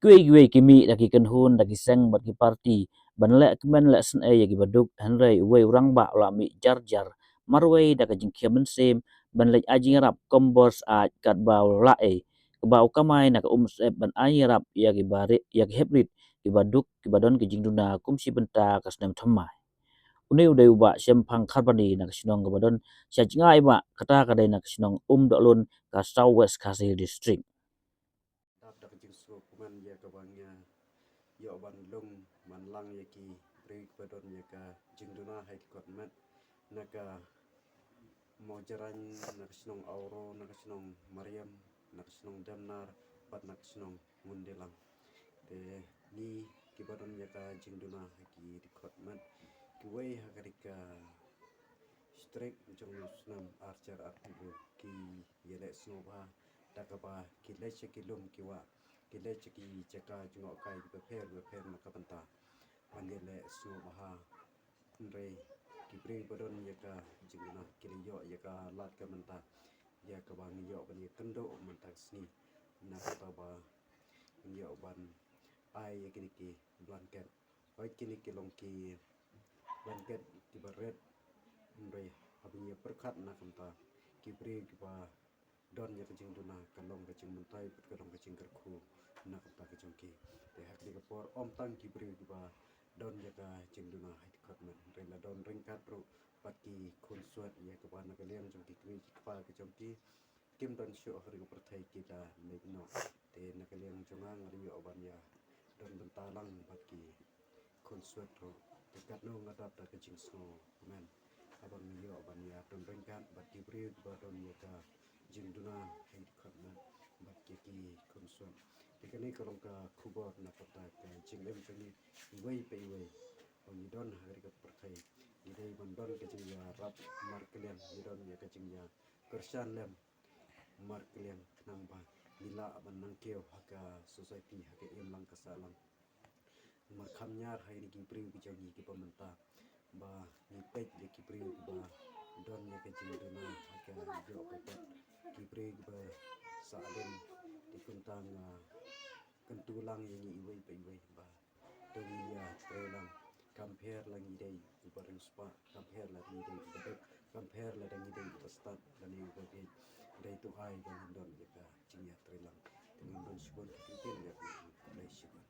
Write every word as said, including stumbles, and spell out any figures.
Kiwei kiwei ki mih da ki kynhun, da ki seng bad ki parti ban leh kmen leh sngewsih ïa kiba duk, hynrei uwei u rangbah u la mih jar jar marwei da ka jingkhia mynsiem ban leit ai jingïarap kombor syaid katba u la ei, kaba u kamai na ka um syep ban ai jingïarap ïa kiba ri-, ïa ki hep rit kiba duk, kiba don ki jingduna kum shi bynta ka snem thymmai. Une u dei u Bah Shemphang Kharbani na ka shnong kaba don sha jngai bah, kata ka dei na ka shnong Umdohlun ka South West Khasi Hills District. Dap da ka jingsngewkmen ïa kaba nga ïoh ban lung ban lang ïa ki briew kiba don ïa ka jingduna ha i dkhot met, na ka Mawjyraiñ, na ka shnong Awro, na ka shnong Mariam, na ka shnong Demnar, bad na ka shnong Ngundilang. Te ngi kiba don ïa ka jingduna ha ki dkhot met, kiwei ha ka ri ka strik jong u snem ar hajar arphew, ki ïaleh sngewbha da kaba ki leit sha ki lum ki wah, ki leit sha ki jaka jngohkai kiba pher kiba pher na ka bynta ban ïaleh sngewbha. Hynrei ki briew ba don ïa ka jingduna ki la ïoh ïa ka lad ka mynta ïa kaba ngi ïoh ban ïakynduh mynta ka sngi, na kata ba ngi ïoh ban ai ïa kine ki blanket. Hooid, kine ki long ki blanket kiba rit, hynrei haba ngi ïa pyrkhat na ka bynta ki briew kiba don ïa ka jingduna, ka long ka jingmyntoi bad ka long ka jingkyrkhu na ka bynta ka jong ki. Te ha kane ka por, ym tang ki briew kiba don ïa ka jingduna ha i dkhot met, hynrei la don ryngkat ruh bad ki khunswet ïa kaba na ka liang jong ki kmie ki kpa ka jong ki kim don shuh ha kane ka pyrthei, ki da leit noh. Te na ka liang jong nga, nga la ïoh ban ïa don bynta lang bad ki khunswet ruh. Te katno nga dap da ka jingsngewkmen haba nga ïoh ban ïa don ryngkat bad ki briew kiba don ïa ka jingduna ha i dkhot met bad ki, ki khunswet. Te kane ka long ka khubor na ka bynta ka jingim jong ngi iwei pa iwei. Ba ngi don ha kane ka pyrthei, ngi dei ban don ka jingïarap markylliang, ngi don ïa ka jingïakyrshan lem markylliang, khnang ba ngi lah ban nang kiew ha ka society, ha ka imlang ka sahlang. Namar kham ñiar ha kine ki briew ki jong ngi kiba mynta, ba ngi peit ïa ki briew kiba don ïa ka jingduna ha ka ïoh ka kot, ki briew kiba sah dien. Te kumta nga kyntu lang ïa ngi iwei pa iwei ba to ngin ïatreilang. Kam pher lada ngi dei uba riewspah, kam pher lada ngi dei uba duk, kam pher lada ngi dei uba stad lane uba bieit, hynrei to ai ba ngin don ïa ka jingïatreilang. Te ngin don shibun ki kyntien ïa ka, khublei shibun.